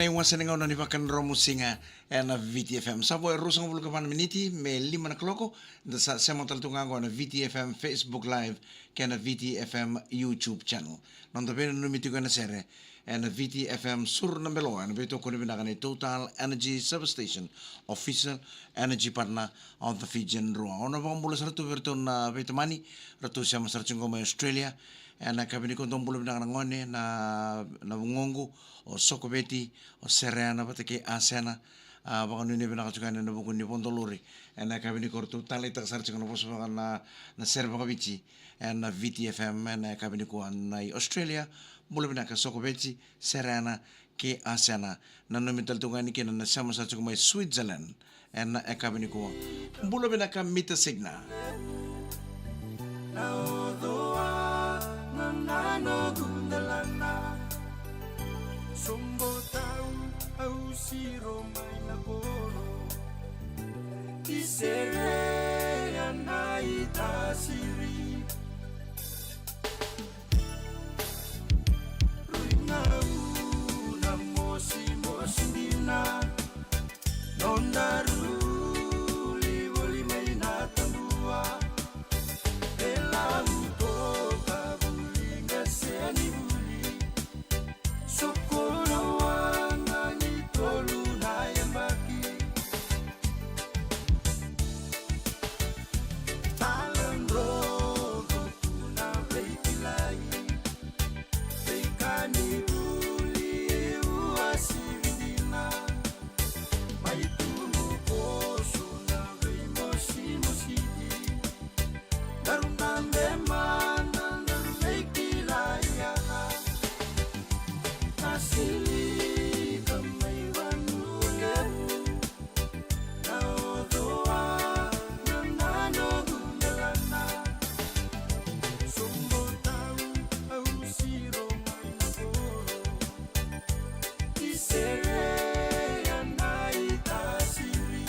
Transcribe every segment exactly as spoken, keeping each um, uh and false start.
E wasa ni gauna ni vakanadromu siga ena V T F M. Sa vo e ruasagavulu ka va na miniti me lima na kaloko, da sa sema tale tu ga qo ena V T F M Facebook Live kei na V T F M YouTube channel. Noda veinanumi tiko ena sere ena V T F M Sur na Belo, ena veitokoni vinaka ni Total Energy Service Station, official energy partner of the Fijian Drua. Au na vakabula sara tu vei iratou na veitamani, ratou sema sara tiko mai Australia. Ena yakavi nikua dou bula vinaka na gone, na, na vugoqu, o Sokoveti, o Sereana vata kei Asena. A, vakanuinui vinaka tiko yani ena vuku ni vodo lori. Ena yakavi nikua ratou taleitaka sara tiko na vosa vaka na, na sere vakaviti ena V T F M ena yakavi nikua na i Australia. Bula vinaka Sokoveti, Sereana kei Asena. Nanumi tale tu ga yani kina na sema sara tiko mai Switzerland ena yakavi nikua. Bula vinaka Mita Signa. Na ocoa na noqu delana. Sobo tau au siro mai na koro. I serea na i tasiri. Rui na u na mosimosi dina. Nodaru livoli mai na tabua. E lau toka vuli qase ni vuli. Soko na waqa ni tolu na yabaki. Taladrogo tu na veikilai. Veika ni vuli e uasivi dina. Mai tu na koso na veimosimositi. Daru dabe mada, daru veikilai yana. Na silika mai vanua levu. Na ocoa na noqu delana. Sobo tau au siro mai na koro. I serea na i tasiri.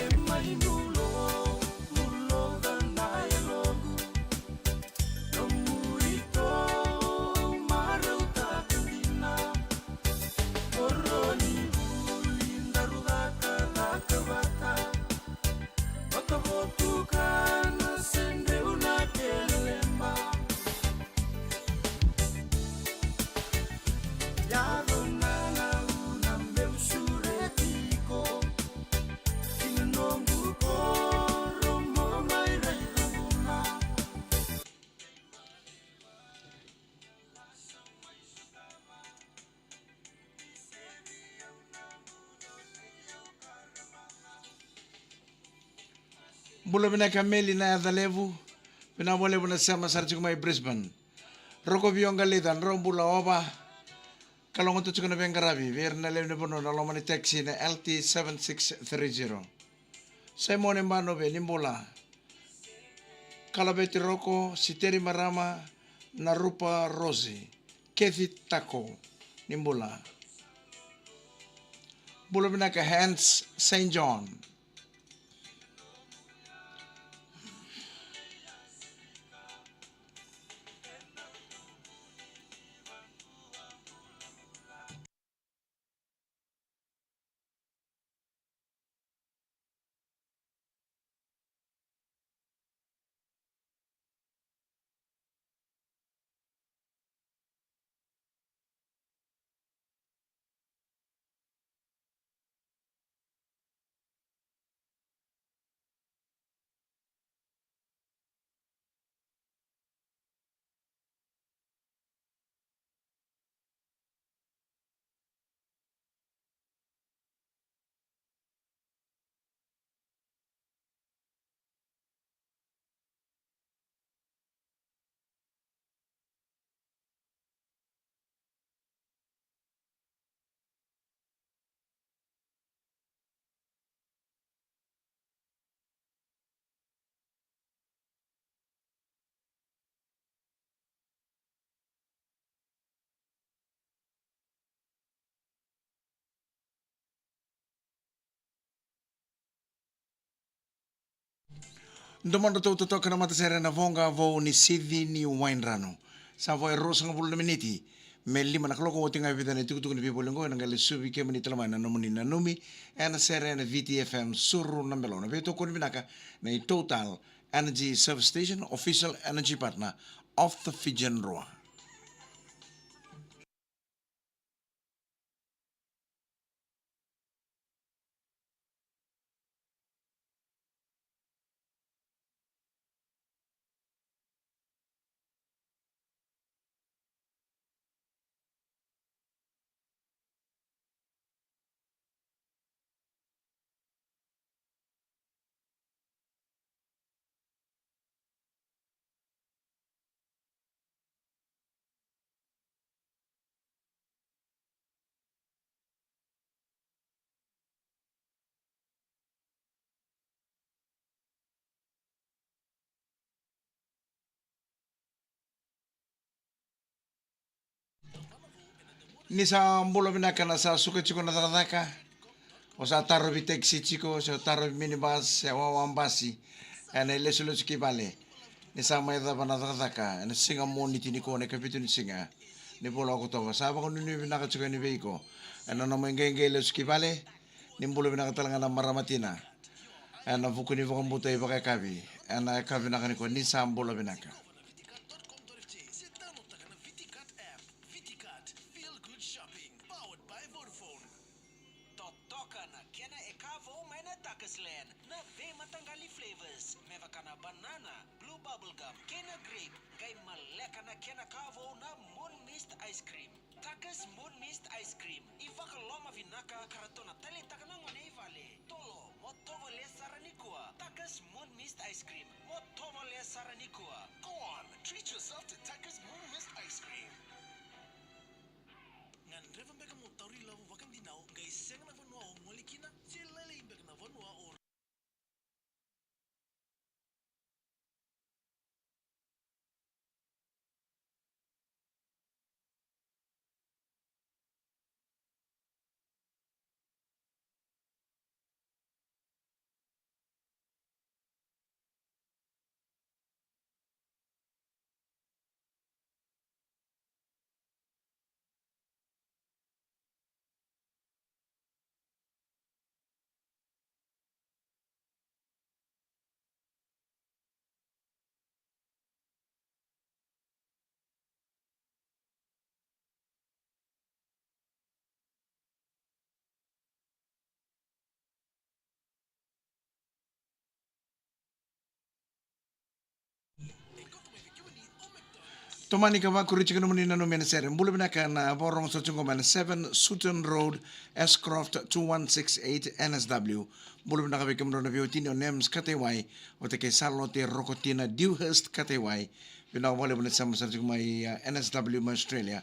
E mai mulo, mulo da na yaloqu. Nomu ito marautaka dina. Koro ni vuli daru cakacaka vata. Vakavotuka na sedreu na keleba. Yaco na lau na beu sureti iko. Ki na noqu koro mo mai raica vuna. Bula vinaka Meli na yaca levu. Vinaka vakalevu na sema sara tiko mai Brisbane. Roko Vioga Lica, drau bula ova. Kalougata tiko na veiqaravi vei ira na lewe ni vanua na loma ni taxi na L T seven six three zero. Simone Banove ni bula. Kalaveti Roko, Siteri Marama, na Rupa Rosi, Kethi Tako ni bula. Bula vinaka Hans Saint John. Domodratou totoka na matasere na Voqa Vou ni Sici ni Waidranu. Sa vo e ruasagavulu na miniti me lima na kaloko. Oti ga e vica na itukutuku ni veivuke oqo, ena qai lesuvi kemuni tale mai na nomuni nanumi ena sere ena V T F M Suru na Belo. Na veitokoni vinaka nei Total Energy Service Station, official energy partner of the Fijian Drua. Ni sa bula vinaka na sa suka tiko na cakacaka. O sa tarovi taxi tiko, se o tarovi minibus, se wawa basi, ena ilesulesu ki vale. Ni sa mai cava na cakacaka ena siga Moniti nikua, na ikavitu ni siga ni vula o Okotova. Sa vakanuinui vinaka tiko yani vei iko ena nomu iqeqe lesu ki vale. Ni bula vinaka tale ga na marama tina ena vuku ni vakabutai vakayakavi ena yakavi vinaka nikua. Ni sa bula vinaka. Totoka na kena e ka vou mai na Tuckersland, na veimataqali flavors, me vaka na banana, blue bubblegum, kei na grape, qai maleka na kena ka vou na Moon Mist Ice Cream. Tucker's Moon Mist Ice Cream, ivakaloma vinaka ka ratou na taleitaka na gone i vale. Tolo, mo tovolea sara nikua. Tucker's Moon Mist Ice Cream, mo tovolea sara nikua. Go on, treat yourself to Tucker's Moon Mist Ice Cream. Gadreva beka mo tauri lavo vakadinau qai sega na vanua o gole kina, se lailai beka na vanua o Tomani ka vakuri tiko nomuni nanumi ena sere. Bula vinaka na vakarorogo sara tiko mai na seven Sutton Road, Ashcroft two one six eight N S W. Bula vinaka vei kemudrau na veiwatini o Nems Kataiwai vata kei Charlotte Rokotina Dewhurst Kataiwai. Vinaka vakalevu na sema sara tiko mai, a, N S W mai Australia.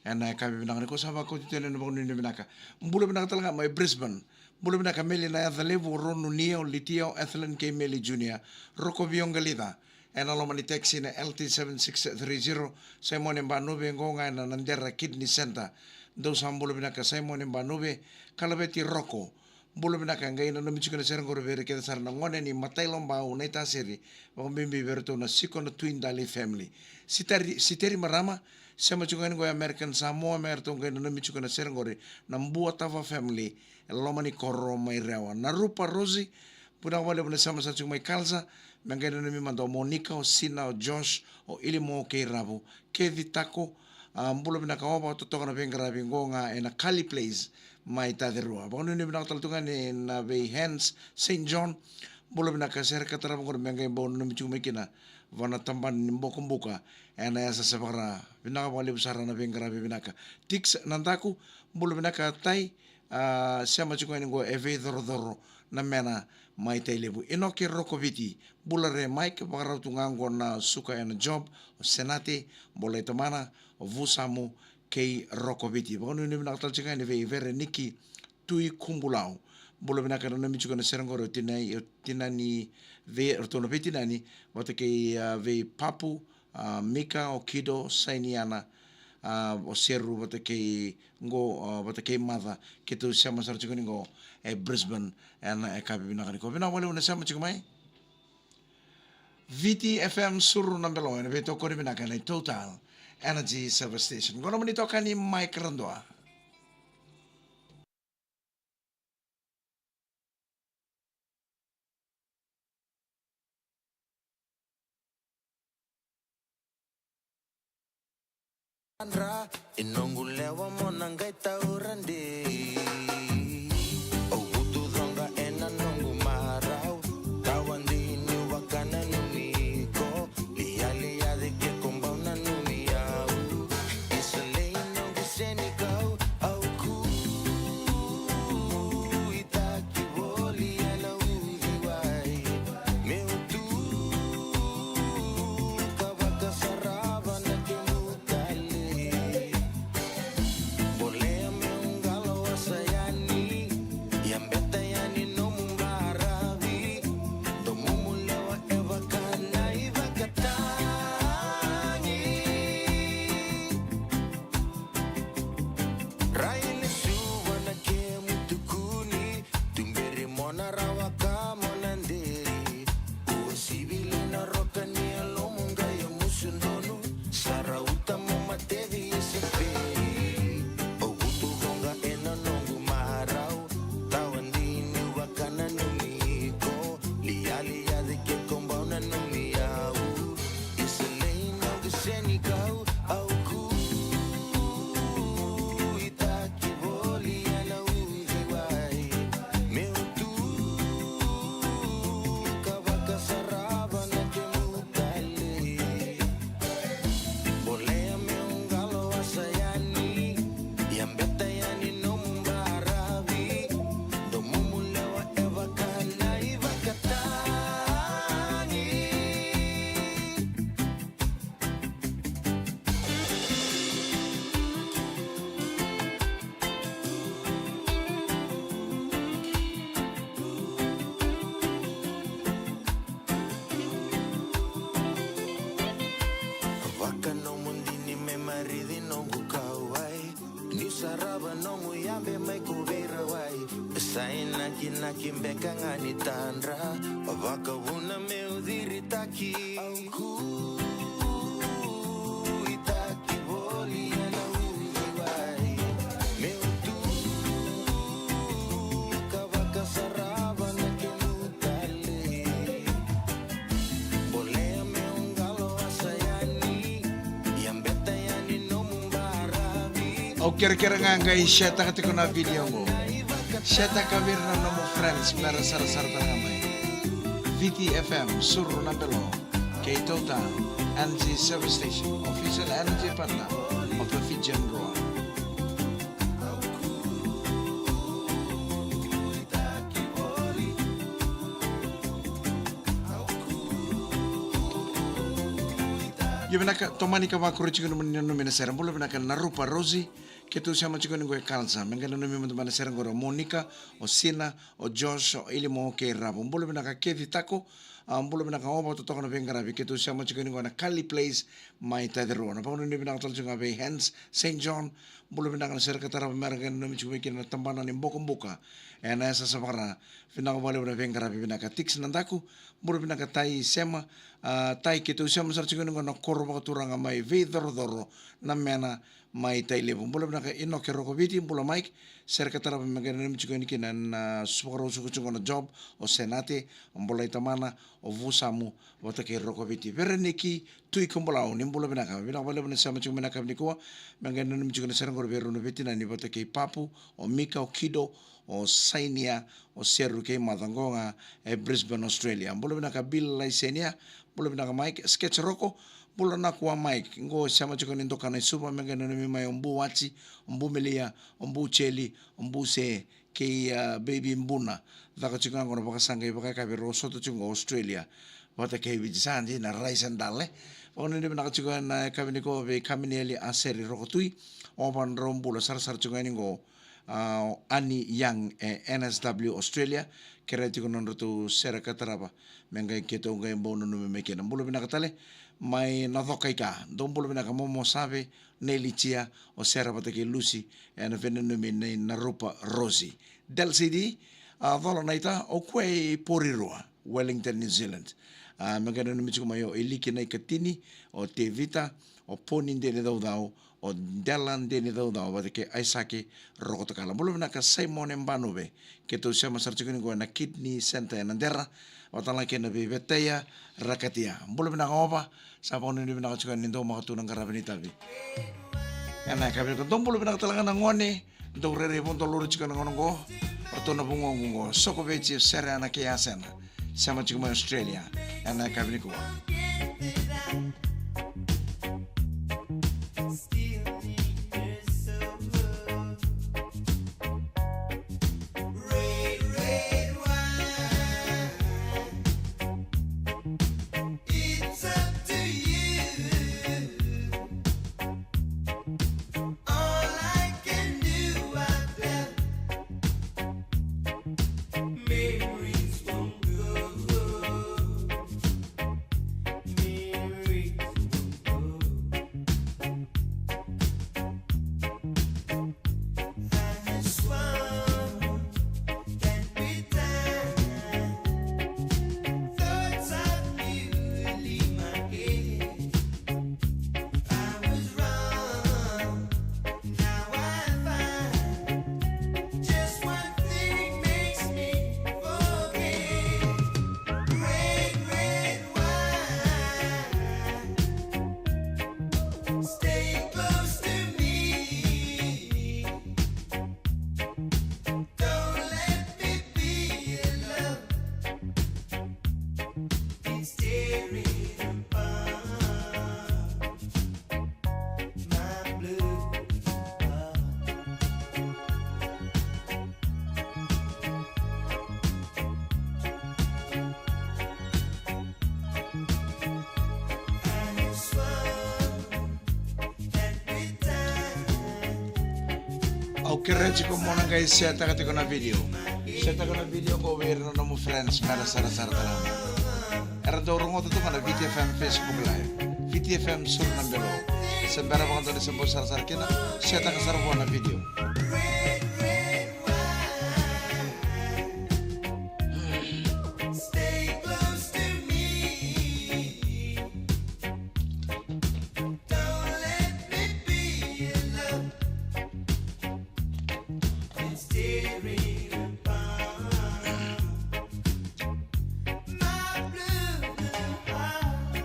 Ena yakavi vinaka nikua sa vakauti tale na vakanuinui vinaka. Bula vinaka tale ga mai Brisbane. Bula vinaka Meli na yaca levu, o Ronu, Nio, Litio, Ethelyn kei Meli Junior. Roko Vioqalica ena loma ni taxi na L T seven six three zero. Simone Banuve qo ga ena Nadera Kidney Center. Dou sa bula vinaka Simone Banuve. Kalaveti Roko. Bula vinaka, qai nanumi tiko na sere qori vei ira kece sara na gone ni Matailobau, Naitasiri, vakabibi vei iratou na Siko na Tui Dali family. Siteri, Siteri Marama, sema tiko yani qo e American Samoa, me ratou qai nanumi tiko na sere qori na Buatava family, e loma ni koro mai Rewa. Na Rupa Rosi, vinaka vakalevu na sema sara tiko mai Kalsa, me qai nanumi mada o Monica, o Sina, o Josh, o Ilimo kei Ravu, Kethi Tako, a, bula vinaka Ova, totoka na veiqaravi qo ga ena Kali Place mai Tacirua. Vakanuinui vinaka tale tu ga ni na vei Hans Saint John. Bula vinaka sere ka tarava qori me qai bau nanumi tiko mai kina vua na tabana ni bokobuka ena yasayasa vakara. Vinaka vakalevu sara na veiqaravi vinaka. Tix Nadaku, bula vinaka Tai, a, sema tiko yani qo e veicorocoro na mena mai Tailevu. Inoke Rokoviti, bula re Mike, vakarau tu ga qo na suka ena job, o Senate, bula i tamana, o Vusamu kei Rokoviti. Vakanuinui vinaka tale tiko yani vei Vereniki Tui Kubulau. Bula vinaka, nanumi tiko na sere qori o tinai, o tinani vei, ratou na veitinani vata kei, a, vei Papu, a, Mika, o Kido, Sainiana, a, o Seru vata kei qo, a, vata kei Maca, keitou sema sara tiko ni qo e Brisbane, ena yakavi vinaka nikua. Vinaka vakalevu na sema tiko mai. V T F M Suru na Belo, ena veitokoni vinaka nei Total Energy Service Station. Qo nomuni itokani Mike Radua. Sandra, e noqu lewa mo na qai taura dei. Au vutu coqa ena noqu marau. Tawa dei niu vakananumi iko. Lialia cake ko bau nanumi au. Isa lei noqu senikau. Au kuitaki voli ena uciwai. Meu tu ka vakasarava na kemu tale. Bolea meu qalo wasa yani. Ia beta yani nomu baravi. Domumu lewa e vaka na ivakatagi. Rai lesuva na kemu tukuni. Tuberi mo na rawa ka mo na deri. Ua sivili na roka ni yalomu qai yamusu donu. Sa rauta mo mateci e seperi. Au vutu coqa ena noqu marau. Tawa dei niu vakananumi iko. Lialia cake ko bau nanumi au. Isa lei noqu senikau. Au kuitaki voli ena uciwai. Meu tu ka vakasarava na kemu tale. Bolea meu qalo wasa yani. Ia beta yani nomu baravi. Domumu lewa e vaka na ivakatagi. Vaka nomu dini me marici noqu kauwai. Niu sarava nomu yabe mai ko veirawai. E sa inakinaki beka ga ni tadra. Vakavuna meu ciritaki. Au kuitaki voli ena uciwai. Meu tu ka vakasarava na kemu tale. Bolea meu qalo wasa yani. Ia beta yani nomu baravi. Au kerekere ga qai share-taka tiko na video qo. Share-taka vei ira na nomu friends me ra sarasara tale ga mai. Viti F M, Suru na Belo, kei Total Energy Service Station, official energy partner of the Fijian Drua. Io vinaka, tomani ka vakuri tiko na nomuni nanumi na sere. Bula vinaka Narupa Rosie, keitou sema tiko ni qo e Kalsa. Me qai nanumi mada mai na sere qori o Monica, o Sina, o Josh, o Ilimo kei Ravo. Bula vinaka Kethi Tako, a, bula vinaka Ova totoka na veiqaravi. Keitou sema tiko ni qo na Kali Place mai Tacirua. Na vakananumi vinaka tale tiko ga vei Hans Saint John. Bula vinaka na sere ka tarava me ra qai nanumi tiko mai kina na tabana ni Bokobuka. Ena yasayasa vaka-Ra. Vinaka vakalevu na veiqaravi vinaka Tix Nadaku. Bula vinaka Tai Sema. A, Tai keitou sema sara tiko ni qo na koro vakaturaga mai Veicorocoro na Mena mai Tailevu. Bula vinaka Inoke Rokoviti, bula Mike. Sere ka tarava me qai nanumi tiko yani kina na suvakarau suka tiko na Job, o Senate, o Bolai Tamana, o Vusamu, vata kei Rokoviti. Vereniki Tui Kobolau, ni bula vinaka. Vinaka vakalevu na sema tiko mai na yakavi nikua. Me qai nanumi tiko na sere qori vei rau na veitinani vata kei Papu, o Mika, o Kido, o Sainia, o Seru kei Maca qo ga e Brisbane, Australia. Bula vinaka Bill Laisenia, bula vinaka Mike, Sketch Roko, bula nakua Mike, qo sema tiko ni doka na i Suva, me qai nanumi mai o Bu Waci, o Bu Melia, o Bu Celi, o Bu Se, kei, a, Baby Buna. Caka tiko ga qo na vakasaqa i vakayakavi rau sota tiko qo Australia. Vata kei Viti sa dina rice and dal, e. Vakananumi vinaka tiko ena yakavi nikua vei Kaminieli Aseri Rokotui. Ova na drau bula sarasara tiko yani qo. A, o Ani Young e N S W Australia, kerea tiko na nodratou sere ka tarava me qai keitou qai bau nanumi mai kina. Bula vinaka tale mai Nacokaika, dou bula vinaka Momo Save, Neli Tia, o Sera vata kei Lusi, ena veinanumi nei Narupa Rosie. Del C D, a, Cola Naita, o koya i Porirua, Wellington, New Zealand. A, me qai nanumi tiko mai o Iliki Naikatini, o Tevita, o Poni Deni Caucau, o Dela Deni Caucau vata kei Aisake Rokotakala. Bula vinaka Saimone Banuve, keitou sema sara tiko nikua ena Kidney Center e Nadera, vata ga kei na vei Vetaia Rakatia. Bula vinaka Ova, sa vakanuinui vinaka tiko ni dau maka tu na qaravi ni tavi. Ena yakavi nikua dou bula vinaka tale ga na gone, dou rairai vodo lori tiko na gauna oqo, ratou na vugoqu oqo, Sokoveci, Sereana kei Asena. Sema tiko mai Australia ena yakavi nikua. All I can do, I felt memories won't go. Memories won't go. I have swum that bitter. Thoughts of you leave my head. I was wrong. Now I find just one thing makes me forget. Red, red wine, stay close to me. Don't let me be alone. It's tearing apart. Au kerea tiko mo na qai share-taka tiko na video. Share-taka na video qo vei ira na nomu friends me ra sarasara tale ga. Era dau rogoca toka na V T F M Facebook Live. V T F M Suru na Belo. Se bera vakadua ni se bau sarasara kina, share-taka sara vua na video. Stay close to me. Don't let me be alone. It's tearing apart my blue heart.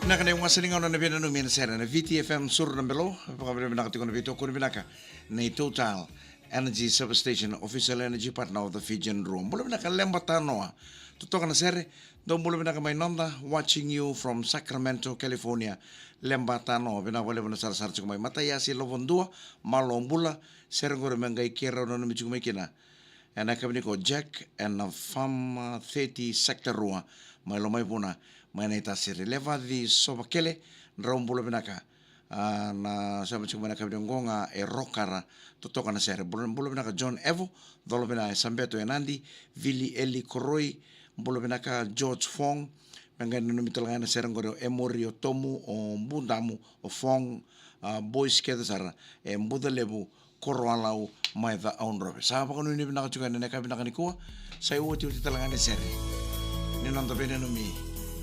Vinaka na iwasa ni gauna na veinanumi ena sere na V T F M Suru na Belo. Vakavinavinaka tiko na veitokoni vinaka nei Total Energy Service Station, official energy partner of the Fijian Drua. Bula vinaka Leba Tanoa. Totoka na sere, dou bula vinaka mai noda, watching you from Sacramento, California. Leba Tanoa, vinaka vakalevu na sarasara tiko mai. Mataiasi Lovadua, malo bula, sere qori me qai keirau nanumi tiko mai kina. Ena yakavi nikua Jack, ena Farm thirty Sector rua, mai Lomaivuna, mai Naitasiri. Levaci Sovakele, drau bula vinaka. A, na sema tiko mai na yakavi ni oqo ga e Rokara, totoka na sere. Bula, bula vinaka John Evo, Colovina e Sabeto e Nadi, Vili Eli Koroi, bula vinaka George Fong, me qai nanumi tale ga ena sere qori o Emori, o Tomu, o Budamu, o Fong, a, boys kece sara e Bucalevu, Koroalau mai Caaudrove. Sa vakanuinui vinaka tiko ena yakavi vinaka nikua. Sa iotioti tale ga ni sere ni noda veinanumi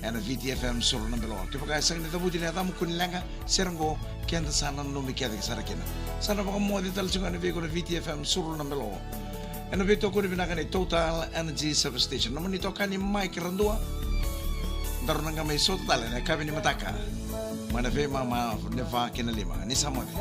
ena V T F M Suru na Belo. Kevaka e sega ni cavuti na yacamu, kua ni leqa, sere qo keda sa nanumi kece sara kina. Sa na vakamoce tale tiko ena veiko na V T F M Suru na Belo. Ena veitokoni vinaka ni Total Energy Service Station. Nomuni itokani Mike Radua. Daru na qai mai sota tale ena yakavi ni mataka mai na veimama ni va kei na lima. Ni sa moce.